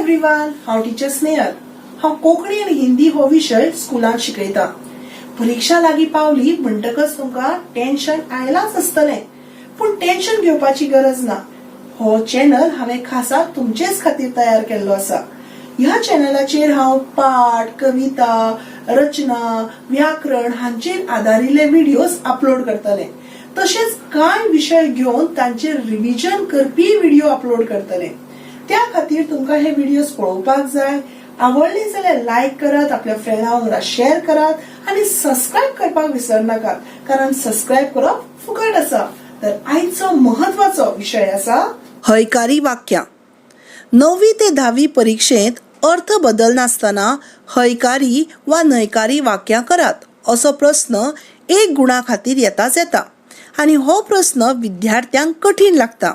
Everyone, हांव teacher Snehal. हांव कोंकणी आनी हिंदी हो विशय स्कुलांत शिकयता. परिक्षा लागीं पावली म्हणटकच तुमकां टेन्शन आयलांच आसतलें, पूण टेन्शन घेवपाची गरज ना. हो चॅनल हांवें खासा तुमचेच खातीर तयार केल्लो आसा. ह्या चॅनलाचेर हांव पाठ, कविता, रचना, व्याकरण हांचेर आदारिल्ले व्हिडियोज अपलोड करतलें. तशेंच कांय विशय घेवन तांचेर रिव्हिजन करपी व्हिडिओ अपलोड करतलें. त्या खातीर तुमकां हे व्हिडियोज पळोवपाक जाय. आवडले जाल्यार लायक करात, आपल्या फ्रेंडा वांगडा शेअर करात आनी सबस्क्रायब करपाक विसरनाकात, कारण सबस्क्रायब करप फुकट आसा. तर आयचो महत्वाचो विशय आसा हयकारी वाक्यां. 9वी ते 10वी परिक्षेंत अर्थ बदलनासतना हयकारी वा न्हयकारी वाक्यां करात असो प्रस्न एक गुणा खातीर येताच येता आनी हो प्रस्न विद्यार्थ्यांक कठीण लागता.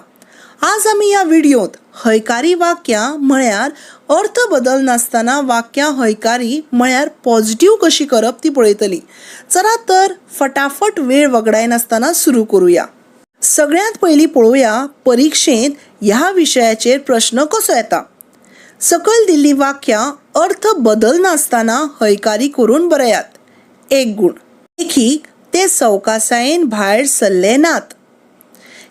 आज आमी ह्या व्हिडियोंत हयकारी वाक्यां म्हळ्यार अर्थ बदलनासतना वाक्यां हयकारी म्हळ्यार पॉझिटिव्ह कशी करप ती पळयतली. चला तर फटाफट वेळ वगडायनासतना सुरू करुया. सगळ्यांत पयलीं पळोवया परिक्षेंत ह्या विशयाचेर प्रश्न कसो येता. सकयल दिल्लीं वाक्यां अर्थ बदलनासतना हयकारी करून बरयात. एक गूण. देखीक, ते सवकासायेन भायर सरले नात.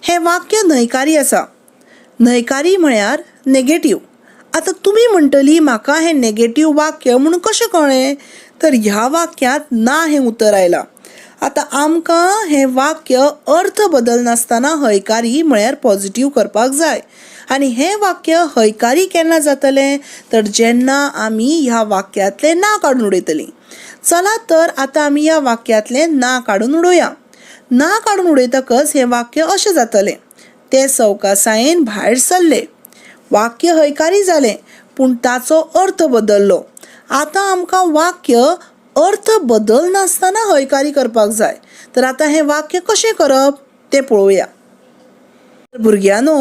हें वाक्य न्हयकारी आसा. न्हयकारी म्हळ्यार नेगेटीव. आतां तुमी म्हणटली म्हाका हें नेगेटीव वाक्य म्हूण कशें कळ्ळें? तर ह्या वाक्यांत ना हें उतर आयलां. आतां आमकां हें वाक्य अर्थ बदलनासतना हयकारी म्हळ्यार पॉझिटीव करपाक जाय. आनी हें वाक्य हयकारी केन्ना जातलें? तर जेन्ना आमी ह्या वाक्यांतलें ना काडून उडयतलीं. चला तर आतां आमी ह्या वाक्यांतलें ना काडून उडोवया. ना काडून उडयतकच हें वाक्य अशें जातलें, ते सवकासायेन भायर सरले. वाक्य हयकारी जालें, पूण ताचो अर्थ बदल्लो. आतां आमकां वाक्य अर्थ बदलनासतना हयकारी करपाक जाय. तर आतां हें वाक्य कशें करप तें पळोवया. भुरग्यांनो,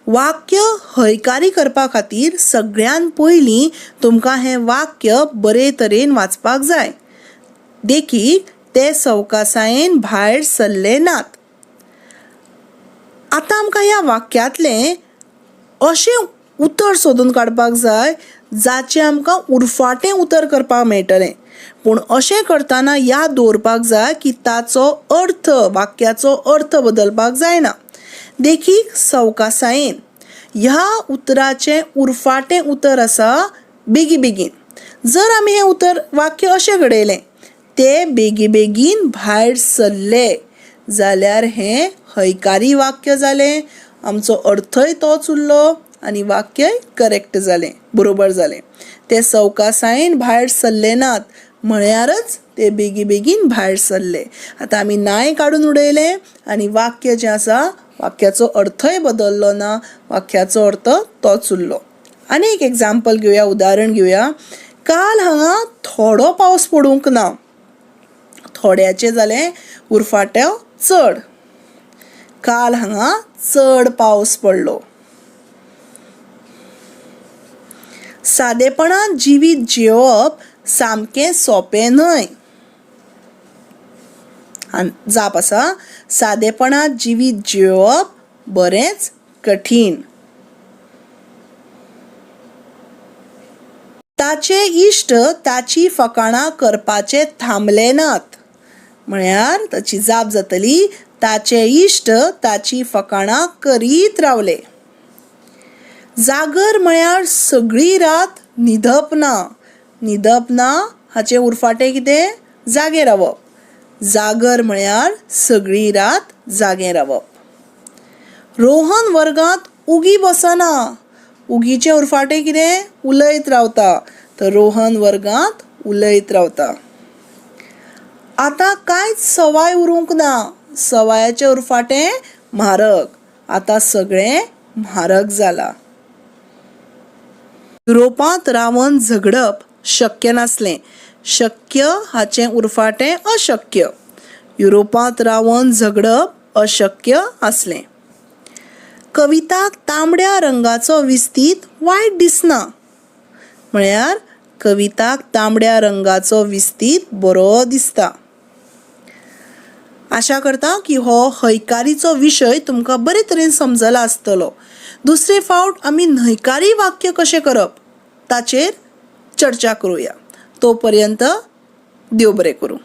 वाक्य हयकारी करपा खातीर सगळ्यान पयलीं तुमकां हें वाक्य बरे तरेन वाचपाक जाय. देखीक, ते सवकासायेन भायर सरले नात. आतां आमकां ह्या वाक्यांतलें अशें उतर सोदून काडपाक जाय जाचें आमकां उरफाटें उतर करपाक मेळटलें. पूण अशें करतना याद दवरपाक जाय की ताचो अर्थ, वाक्याचो अर्थ बदलपाक जायना. देखीक, सवकासायेन ह्या उतराचें उरफाटें उतर आसा बेगी बेगीन. जर आमी हें उतर वाक्य अशें घडयलें, ते बेगी बेगीन भायर सरले, जाल्यार हें हयकारी वाक्य जालें. आमचो अर्थय तोच उरलो आनी वाक्यय करेक्ट जालें, बरोबर जालें. ते सवकासायेन भायर सरले नात म्हळ्यारच ते बेगी बेगीन भायर सरले. आतां आमी नाय काडून उडयलें आनी वाक्य जें आसा वाक्याचो अर्थय बदल्लो ना, वाक्याचो अर्थ तोच उरलो. आनी एक एग्जाम्पल घेवया, उदाहरण घेवया. काल हांगा थोडो पावस पडूंक ना. थोड्याचें जालें उरफाटें चड. काल हांगा चड पावस पडलो. सादेपणान जिवीत जियोवप सामकें सोंपें न्हय. जाप आसा, सादेपणान जिवीत जियोवप बरेंच कठीण. ताचे इश्ट ताची फकाणां करपाचे थांबले नात. म्हळ्यार ताची जाप जातली, ताचे इश्ट ताची फकाणां करीत रावले. जागर म्हळ्यार सगळी रात न्हिदप ना. न्हिदप ना हाचें उरफाटें कितें? जागें रावप. जागर म्हळ्यार सगळी रात जागें रावप. रोहन वर्गांत उगी बसना. उगीचें उरफाटें कितें? उलयत रावता. तर रोहन वर्गांत उलयत रावता. आतां कांयच सवाय उरूंक ना. सवायाचें उरफाटें म्हारग. आतां सगळें म्हारग जालां. युरोपांत रावन झगडप शक्य नासलें. शक्य हाचें उरफाटें अशक्य. युरोपांत रावन झगडप अशक्य आसलें. कविताक तांबड्या रंगाचो विस्तीद वायट दिसना. म्हळ्यार कविताक तांबड्या रंगाचो विस्तीद बरो दिसता. आशा करता की हो हयकारीचो विशय तुमकां बरे तरेन समजला आसतलो. दुसरे फावट आमी न्हयकारी वाक्य कशें करप ताचेर चर्चा करुया. तो पर्यंत देव बरें करूं.